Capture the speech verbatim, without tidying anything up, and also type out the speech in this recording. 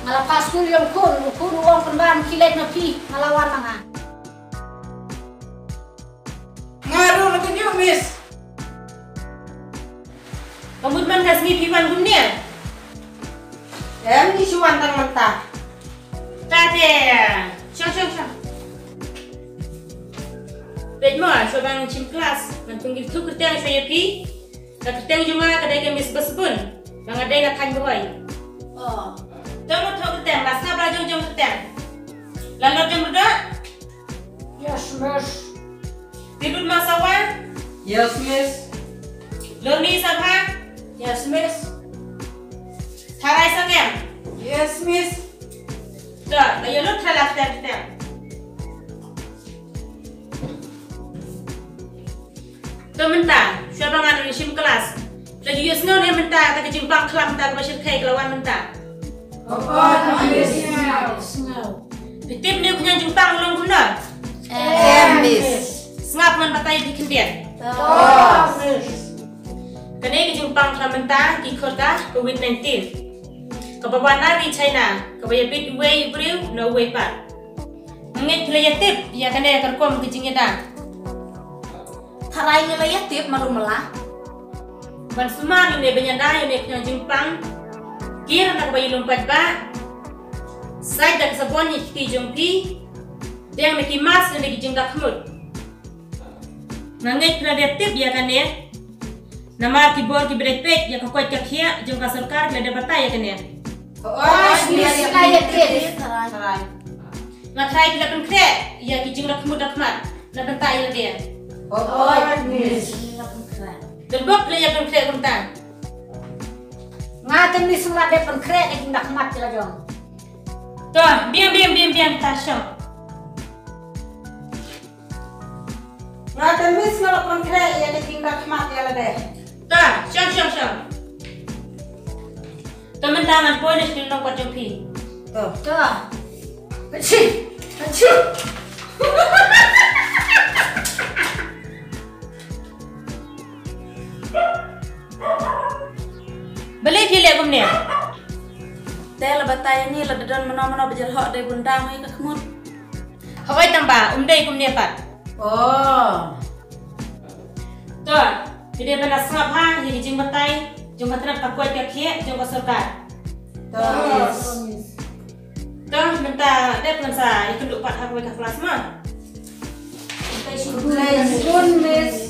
Nga la phah skul ïa u khun, u khun u ong pynban khie leit na phi, nga la wan ma nga. Nga ruh la kynjoh, miss. Ka mut man ka sngi phi wan kumne? Em, ngi shu wan tang mynta. Te te. Shong, shong, shong. Peit mo, shuwa ba ngan shim klas, ngan pynithuh kyrteng shuwa ïa phi. Ka kyrteng jong nga ka dei ka Miss Basbun. Ba nga dei na thaiñ Bhoi. Oh. To ngan thoh kyrteng, la sngap la jong jong kyrteng. Lanot Jongmyrdoh? Yes, miss. Tirlut Mawsawa? Yes, miss. Lorni Sabha? Yes, miss. Tharai Sangem? Yes, miss. To, la ïoh lut tharai la kyrteng kyrteng. To mynta, shuwa ba ngan shim klas. La ju ïohsngew ne mynta, ta ka jingpang khlam ta kaba shyrkhei ka la wan mynta. Hooid, miss. Phi tip ne u khñiang jingpang u long kumno? Em, miss. Sngap ngan batai ïa phi khyndiat. To, miss. Kane ka jingpang khlam mynta ki khot ka covid nineteen. Kaba wan na ri China, kaba ïabit uwei u briew na uwei pat. Ngeit phi la ïatip ïa kane ka rukom ka jingïada? Tharai ngi la ïatip, malu mala. Ban sumar ïa une ban ïada ïa une u khñiang jingpang, kir na kaba ïalum paidbah, sait da ka sabon ïa ki kti jong phi, deng da ki mask ne da ki jingdakhmut. Nga ngeit phi la dep tip ïa kane. Namar ki bor kiba dei peit ïa ka koit ka khiah jong ka sorkar ki la dep batai ïa kane. Hooid, miss, nga ïatip. Tharai. Nga tharai phi la pynkhreh ïa ki jingdakhmut dakhmat na bynta ïa lade. Hooid, miss. Don bok phi la ïa pynkhreh kumta. Nga te, miss, nga la dep pynkhreh ka jingdakhmat ka la jong. To, biang, biang, biang, biang, ta shong. Nga te, miss, nga la pynkhreh ïa ka jingdakhmat ïa lade. To, shong, shong, shong. To mynta ngan poi na shnong kot jong phi. To. To. Achi. Achi. Balei phi leh kumne? Te la batai ïa ngi, lada don mano mano ba jyrhoh dei bun dang ïa ka khmut. Hooid tang ba, um dei kumne pat. Oh. To, phi dei ban da sngap ha ïa ki jingbatai jong ka tnat ka koit ka khiah jong ka sorkar. To. To, mynta dep ngan sa ïakynduh pat ha kawei ka klas ma. Khublei shibun, miss.